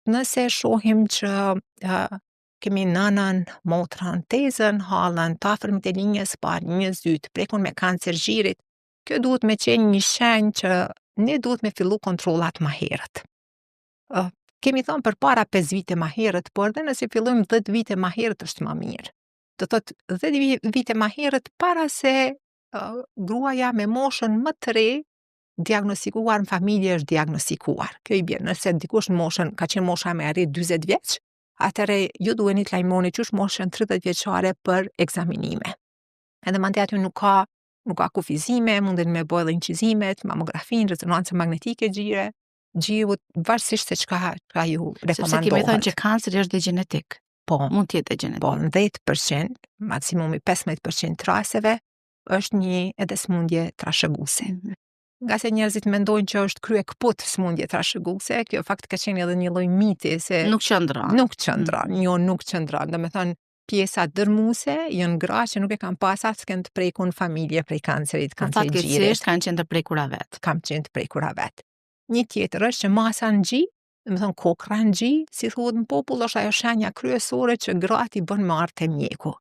Nëse shohim që kemi nënën, motrën, tezën, hallën, të afërmit e linjës parë, linjës dytë, prekun me kancer gjirit, kjo duhet me qenë një shenjë që ne duhet me fillu kontrollat ma herët. Kemi thonë për para 5 vite ma herët, por edhe nëse fillojmë 10 vite ma herët është ma mirë. Do thotë 10 vite ma herët para se gruaja me moshën më të re diagnostikuar në familje është diagnostikuar. Kjo i bie, nëse dikush në moshën, ka qenë mosha me arrit 40 vjeç, atëherë ju duheni të lajmoni qysh moshën 30 vjeçare për ekzaminime. Edhe mandej aty nuk ka kufizime, munden me bë edhe incizimet, mamografinë, rezonancën magnetike gjirit, varësisht se çka ju Sepse kemi thënë që kanceri është dhe gjenetik. Po. Mund të jetë dhe gjenetik. Po, në 10%, maksimumi 15% të rasteve është një edhe smundje trashëguese. Nga se njerëzit mendojnë që është krye këput smundje trashëguese, kjo fakt ka qenë edhe një lloj miti se nuk qëndron. Nuk qëndron, jo, nuk qëndron. Do me thënë, pjesa dërmuese janë gra që nuk e kanë pas askënd të prekun në familje prej kancerit, Po kancerit gjirit. Fatkeqësisht kanë qenë të prekura vet. Kanë qenë të prekura vet. Një tjetër është që masa në gji, do me thënë kokra në gji, si thuhet në popull, është ajo shenja kryesore që gratë i bën me ardhë te mjeku.